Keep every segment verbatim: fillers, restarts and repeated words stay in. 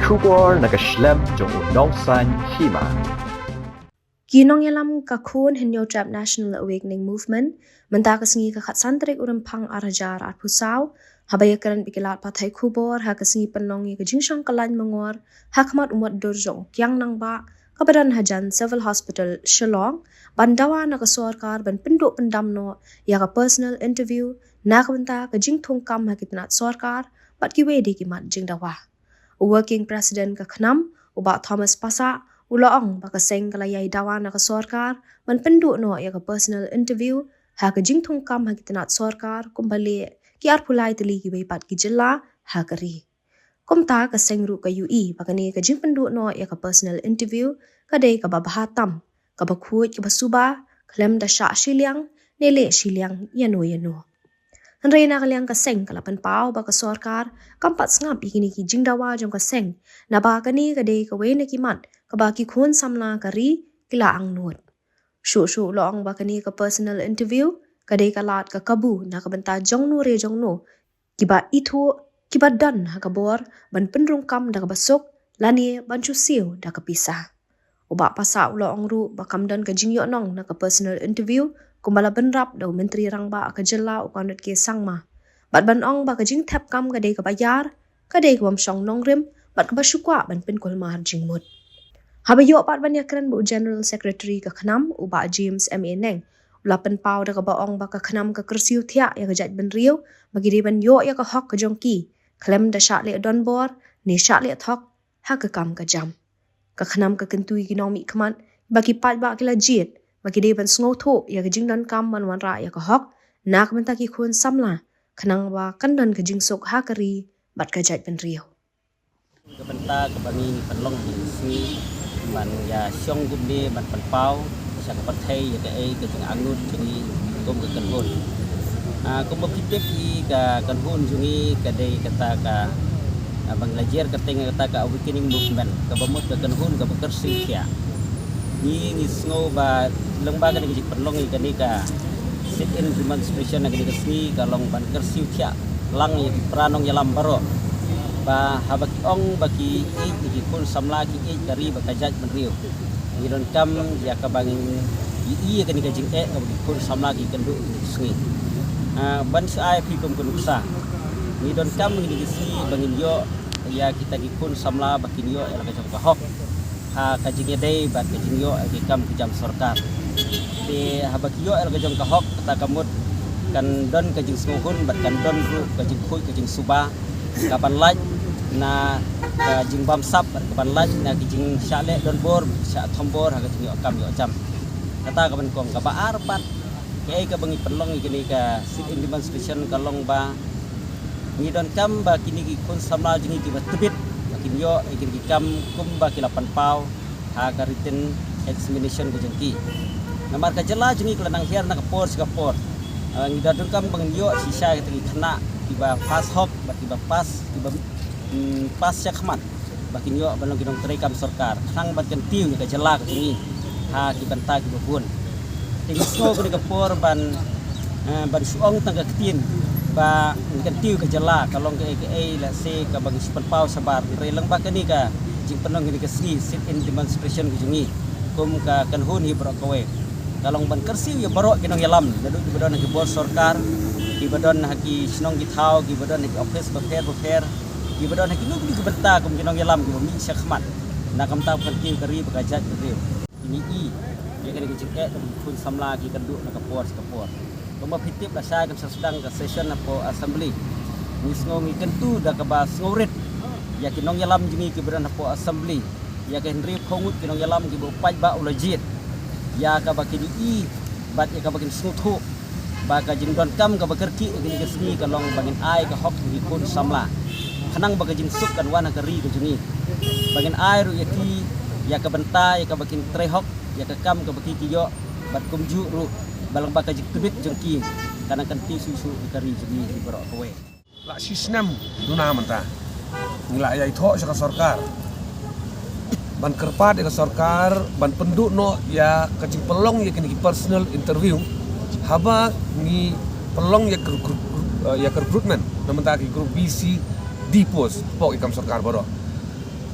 Khubor na ka shlem jong u nongsan hima. Ki nongïalam ka khun Hynñiewtrep National Awakening Movement mynta ka sngi ka khatsan tarik u Rymphang ar hajar arphew saw, haba ïakren bad ki lad pathai khubor ha ka sngi pynlong ïa ka jingshong kyllaiñ mangor ha khmat u mot dur jong u Kiang Nangbah kaba don hajan Civil Hospital Shillong, ban dawa na ka sorkar ban pynduh pyndam noh ïa ka personal interview na ka bynta ka jingthung kam ha ki tnat sorkar bad kiwei de ki mat jingdawa. U Working President ka KHNAM, u Bah Thomas Passah, u la ong ba ka seng ka la ïai dawa na ka sorkar ban pynduh noh ïa ka personal interview ha ka jingthung kam ha ki tnat sorkar kumba leh ki arphew lai tylli kiwei pat ki jylla ha ka ri. Kumta ka seng ruh ka ïohi ba kane ka jingpynduh noh ïa ka personal interview ka dei kaba bha tam, kaba khuid kaba suba, khlem da shah shiliang ne leh shiliang ïano ïano. Hynrei na ka liang ka seng ka la pynpaw ba ka sorkar kam pat sngap ïa kine ki jingdawa jong ka seng, naba kane ka dei kawei na ki mat kaba ki khun samla ka ri ki la angnud. Shuh shuh u la ong ba kane ka personal interview ka dei ka lad ka kabu na ka bynta jongno re jongno kiba ithuh, kiba don ha ka bor ban pynrung kam da kaba suk lane ban shu siew da ka pisa. U Bah Passah u la ong ruh ba kam don ka jingïohnong na ka personal interview kumba la bynrap da u Myntri Rangbah ka jylla u Conrad K Sangma, bad ban ong ba ka jingthep kam ka dei kaba ïar, ka dei kaba ym shong nongrim bad kaba shu kwah ban pynkulmar jingmut. Haba ïoh pat ban ïakren bad u General Secretary ka KHNAM, u Bah James M A Neng, u la pynpaw da kaba ong ba ka KHNAM ka kyrsiew thiah ïa ka jaitbynriew ba ki dei ban ïoh ïa ka hok ka jong ki khlem da shah leh donbor ne shah leh thok ha ka kam ka jam. Ka KHNAM ka kyntu ïa ki nongmihkhmat ba ki paidbah ki la jied ba ki dei ban sngewthuh ïa ka jingdonkam ban wanrah ïa ka hok na ka bynta ki khun samla, khnang ba kan don ka jingsuk ha ka ri bad ka jaitbynriew. Ka bynta kaba ngi pynlong ha kane ka sngi ban ïa shong kumne ban pynpaw sha ka pyrthei ïa kaei ka jingangnud jong ngi kum ka kynhun. Ah, kumba phi tip hi, ka kynhun jong ngi ka dei kata ka, ah, ba ngi la jer kyrteng kata ka awakening movement, kaba mut ka kynhun kaba kyrsiew thiah. Ngi, ngi sngew ba lyngba kane ka jingpynlong ïa kane ka sit-in demonstration ha kane ka sngi ka long ban kyrsiew thiah lang ïa ki para nongïalam baroh, ba haba ki ong ba ki ïeit ïa ki khun samla, ki ïeit ka ri bad ka jaitbynriew, ngi donkam ïa kaba ngin ïohi ïa kane ka jingeh kaba ki khun samla ki kynduh ha kane ka sngi. Ah, ban shu ai phi kum ka nuksa, ngi donkam ha kane ka sngi ba ngin ïoh ïa kita ki khun samla ba kin ïoh ïa la ka jong ka hok ha ka jingïadei bad ka jingïoh ïa ki kam ki jam sorkar. Te haba ki ïoh ïa la ka jong ka hok, kata ka mut kan don ka jingsngewhun bad kan don ruh ka jingkhuid ka jingsuba, kaban lait na ka jingbamsap bad kaban lait na ka jingshah leh donbor, shah thombor ha ka jingïoh kam ïoh jam. Kata ka ban kong. Kaba ar pat, kaei kaba ngi pynlong ïa kane ka sit-in demonstration ka long ba ngi donkam ba kine ki khun samla jong ngi kiba tbit ba kin ïoh ïa kine ki kam kumba ki la pynpaw ha ka written examination ka jong ki. Namar ka jylla jong ngi ka la nang hiar na ka por sha ka por. Ah, ngi da donkam ba ngin ïoh shisha kita ki khynnah kiba pass hok bad kiba pass, kiba, mm, pass sha khmat, ba kin ïoh ban long ki nongtrei kam sorkar, khnang ban kyntiew ïa ka jylla ka jong ngi ha ki bynta kiba bun. Te ngi sngew kane ka por ban, eh, ban shu ong tang ka ktien ba ngi kyntiew ka jylla ka long kaei kaei, lehse kaba ngi shu pynpaw shabar, hynrei lyngba kane ka jingpynlong kane ka sngi sit-in demonstration ka jong ngi kum ka kynhun hi baroh kawei, ka long ban kyrsiew ïa baroh ki nongïalam, naduh kiba don ha ki bor sorkar, kiba don ha ki shnong ki thaw, kiba don ha ki office bapher bapher, kiba don ha kino kino ki bynta kum ki nongïalam kiba mih sha khmat na ka bynta ban kyntiew ka ri bad ka jaitbynriew. Ngi i ïa kane ka jingeh kaba ki khun samla ki kynduh na ka por sha ka por. Kumba phi tip, lashai kan sa sdang ka session hapoh Assembly. Ngi sngew, ngi kyntu da kaba sngewrit ïa ki nongïalam jong ngi kiba don hapoh Assembly, ïa ka hynriewphew ngut ki nongïalam kiba u paidbah u la jied, ïa kaba kin i bad ïa kaba kin sngewthuh ba ka jingdonkam kaba kyrkieh ha kane ka sngi ka long ba ngin ai ka hok ïa ki khun samla, khnang ba ka jingsuk kan wan ha ka ri ka jong ngi, ba ngin ai ruh ïa ki ïa ka bynta ïa kaba kin trei hok ïa ka kam kaba ki ki ïoh, bad kumjuh ruh ba lyngba ka jingtbit jong ki kan nang kyntiew shuh shuh ïa ka ri jong ngi hi baroh kawei. La shi snem duna mynta ngi la ïai thoh sha ka sorkar ban kyrpad ïa ka sorkar ban pynduh noh ïa ka jingpynlong ïa kine ki personal interview haba ngi pynlong ïa ka recruit-, ïa ka recruitment na bynta ki group B C D post hapoh ki kam sorkar baroh.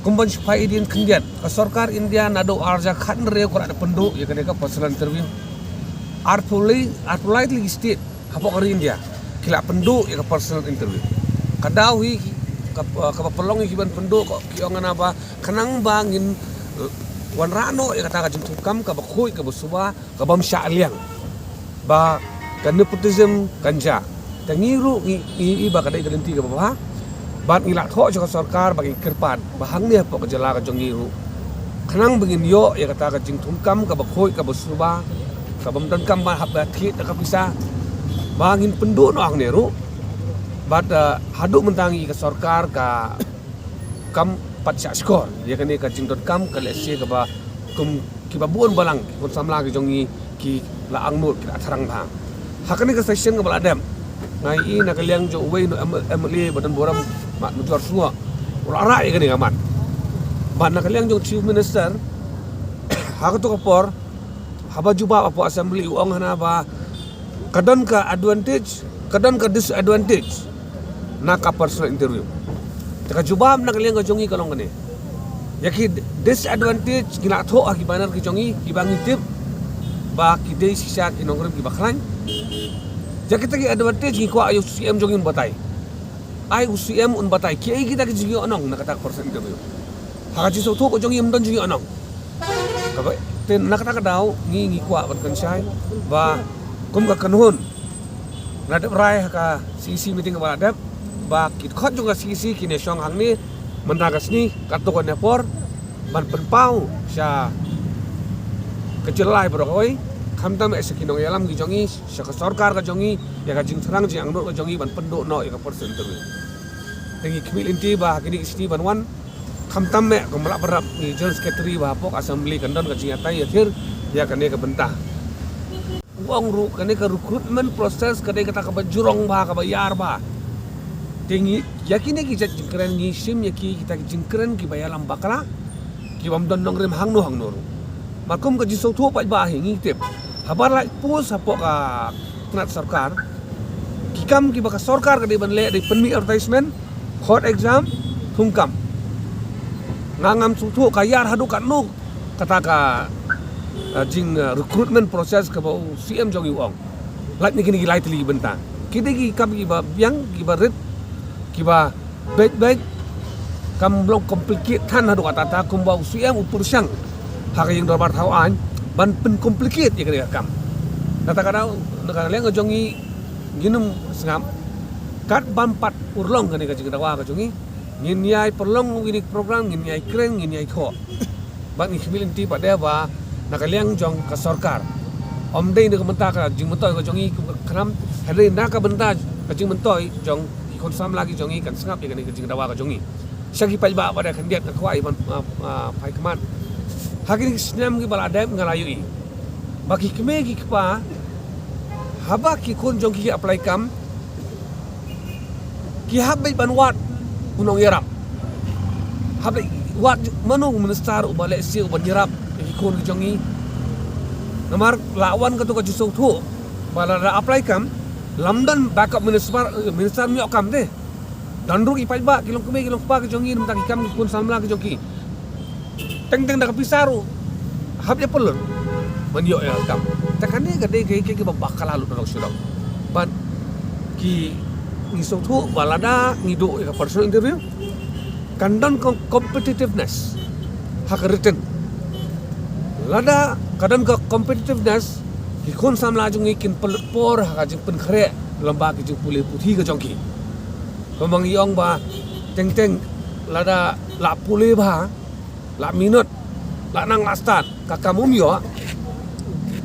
Kumban shu phai i dien khyndiat, ka sorkar India naduh ar hajar khathynriew ka la da pynduh ïa kane ka personal interview. Arphew lai, arphew lai tylli ki state hapoh ka ri India ki la pynduh ïa ka personal interview. Ka daw hi ka, kaba pynlong ïa ki ban pynduh ka, ki ong hana ba khnang ba ngin, eh, wanrah noh ïa kata ka jingthungkam kaba khuid kaba suba, ka bym shah liang, ba ka nepotism kan jia. Te ngi ruh ngi, ngi i ba ka dei ka lynti kaba bha. Bad ngi la thoh sha ka sorkar ba ngi kyrpad ba hangne hapoh ka jylla ka jong ngi ruh, khnang ba ngin ïoh ïa kata ka jingthungkam kaba khuid kaba suba, ka bym donkam ban hap ba thied da ka pisa, ba ngin pynduh noh hangne ruh. Bad, eh, haduh mynta ngi ka sorkar ka kam pat shah shkor ïa kane ka jingdonkam ka lehse kaba kum kiba bun balang ki khun samla ki jong ngi ki la angnud, ki la thrang bha. Ha kane ka session kaba la dep, nga i na ka liang jong uwei u M-, M L A ba don burom, Bah Nujor Shuwa, u la rah ïa kane ka mat. Bad na ka liang jong Chief Minister, ha kato ka por, haba jubab hapoh Assembly, u ong hana ba ka don ka advantage, ka don ka disadvantage na ka personal interview. Te ka jubab na ka liang ka jong ngi ka long kane. Ïa ki disadvantage ngi la thoh ha ki banner ki jong ngi, kiba ngi tip ba ki dei shisha ki nongrim kiba khlaiñ. Ïa kita ki advantage ngi kwah ïa u C M jong ngi un batai. Ai u C M un batai kiei kita ki jingïohnong na kata ka personal interview. Ha ka jingsngewthuh ka jong ngi ym don jingïohnong. Kaba, te na kata ka daw ngi, ngi kwah ban kynshai ba kum ka kynhun, la dep rai ha ka C E C meeting kaba la dep ba ki dkhot jong ka C E C kin ïashong hangne mynta ka sngi, katto katne por, ban pynpaw sha ka jylla baroh kawei, khamtam eh sha ki nongïalam ki jong ngi, sha ka sorkar ka jong ngi, ïa ka jingthrang jingangnud ka jong ngi ban pynduh noh ïa ka personal interview. Te ngi khmih lynti ba ha kine ki sngi ban wan, khamtam eh kum ba la pynrap ngi General Secretary ba hapoh ka Assembly kan don ka jingïatai ïathir ïa kane ka bynta. U ong ruh kane ka recruitment process ka dei kata kaba jrong bha, kaba ïar bha. Te ngi, ïa kine ki jait jingkren ngi shim ïa ki, kita ki jingkren kiba ïalam bakla, ki bym don nongrim hangno hangno ruh. Mar kum ka jingsngewthuh paidbah hi ngi tip, haba la post hapoh ka tnat sorkar, ki kam kiba ka sorkar ka dei ban leh dei pynmih advertisement, khot exam, thungkam. Nga ngam sngewthuh ka ïar haduh katno kata ka, eh, jing, eh, recruitment process kaba u C M jong ngi u ong. Lait na kine ki lai tylli ki bynta, ki dei ki kam kiba biang, kiba rit, kiba beit beit, kam long complicate than haduh katta katta kumba u C M u pyrshang ha ka ïing dorbar thaw aiñ ban pyncomplicate ïa kane ka kam. Na kata ka daw, na ka liang ka jong ngi, ngin ym sngap, kat ban pat urlong kane ka jingdawa ka jong ngi, ngin ïai pynlong ïa kine ki program, ngin ïai kren, ngin ïai thoh. Bad ngi khmih lynti pat de ba na ka liang jong ka sorkar, ym dei na ka bynta ka jingmyntoi ka jong ngi kum ka KHNAM, hynrei na ka bynta ka jingmyntoi jong ki khun samla ki jong ngi kan sngap ïa kane ka jingdawa ka jong ngi. Sha ki paidbah pat de khyndiat nga kwah ban, ah, ah, phai khmat. Ha kine ki snem kiba la dep nga la ïohi ba ki kmie ki kpa, haba ki khun jong ki ki apply kam, ki hap beit ban wad u nongïarap. Hap beit wad mano u minister uba lehse uban ïarap ïa ki khun ki jong ngi. Namar la wan kato ka jingsngewthuh ba lada apply kam, lam don backup minister, eh, minister ym ïoh kam te. Don ruh ki paidbah, ki longkmie ki longkpa ki jong ngi, na bynta ki kam ki khun samla ki jong ki. Teng teng da ka pisa ruh hap ïa pynlut ban ïoh ïa ka kam. Te kane ka dei kaei kaei kaba bakla lut na ka shnong. Bad ki, ngi sngewthuh ba lada ngi duh ïa ka personal interview, kan don ka competitiveness ha ka written. Lada ka don ka competitiveness, ki khun samla jong ngi kin pynlut por ha ka jingpynkhreh lem bad ki jingpule puthi ka jong ki. Kumba ngi ong ba teng teng lada la pule bha, la minot, la nang la stad, ka kam um ïoh.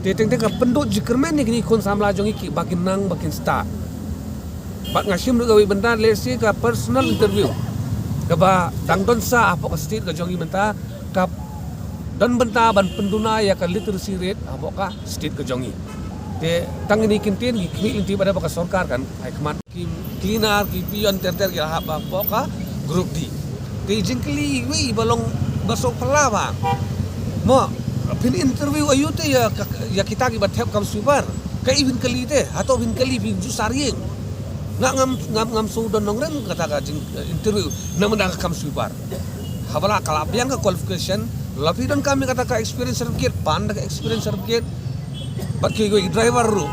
Te teng teng ka pynduh jingkyrmen ïa kine ki khun samla jong ngi kiba kin nang ba kin stad. Bad nga shim ruh kawei bynta, lehse ka personal interview kaba dang don sah hapoh ka state ka jong ngi mynta, ka don bynta ban pynduna ïa ka literacy rate hapoh ka state ka jong ngi. Te tang kine ki kyntien, ngi khmih lynti pat de ba ka sorkar kan ai khmat. Ki cleaner, ki peon, ter ter ki la hap hapoh ka group D. Te jingkylli iwei iba long ba sngewphylla ba, mo, phin interview aïu te ïa ka, ïa kita kiba thep kam sweeper? Kaei phin kylli te? Hato phin kylli phin ju sar ïing? Nga ngam, ngam, ngam sngewdon nongrim kata ka jing, eh, interview namar da ka kam sweeper. Haba la ka la biang ka qualification, la phi donkam ïa kata ka experience certificate, pan da ka experience certificate. Bad ki, ki driver ruh,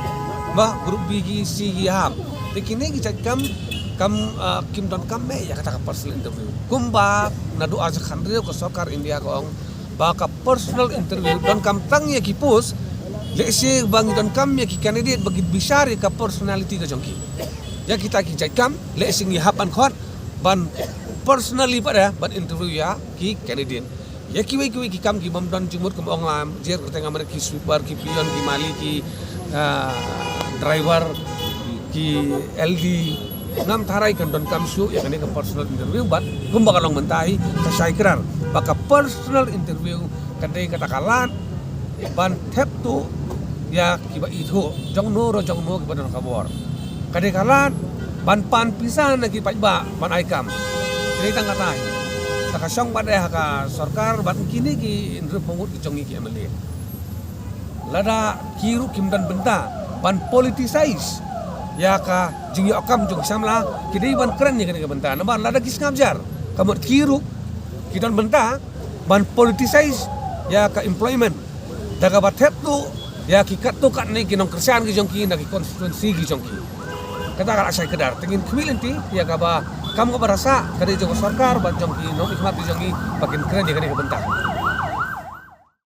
ba group B ki C ki hap. Te kine ki jait kam, kam, ah, kim donkam eh ïa kata ka personal interview. Kumba naduh ar hajar khathynriew ka sorkar India ka ong ba ka personal interview donkam tang ïa ki post, lehse ba ngi donkam ïa ki candidate ba ki bishar ïa ka personality ka jong ki. Ïa kita ki jait kam, lehse ngi hap ban khot ban personally pat ïa, ban interview ïa ki candidate. Ïa kiwei kiwei ki kam ki bym don jingmut, kum ong la jer kyrteng, nga mane ki sweeper, ki peon, ki mali, ki, ah, driver, ki L D. Ngam tharai kan donkam shuh ïa kane ka personal interview, bad kumba ka long mynta hi ka shai kdar ba ka personal interview ka dei kata ka lad ban thep tuh ïa kiba ithuh, jong no ruh jong no kiba don ka bor. Ka dei ka lad ban pan pisa na ki paidbah ban ai kam. Ka dei tang kata hi. Ta ka shong pat eh ha ka sorkar bad kine ki hynriewphew ngut ki jong ngi ki M L A. Lada ki ruh kim don bynta ban politicize ïa ka jingïoh kam jong ki samla, ki dei ban kren ïa kane ka bynta. Namar lada ki sngap jar, ka mut ki ruh ki don bynta ban politicize ïa ka employment da kaba thep tuh ïa ki katto katne ki nongkyrshan ki jong ki na ki constituency ki jong ki. Kata ka la shai kdar. Te ngin khmih lynti ïa kaba kam kaba rasa ka dei jong ka sorkar bad jong ki nongmihkhmat ki jong ngi ba kin kren ïa kane ka bynta.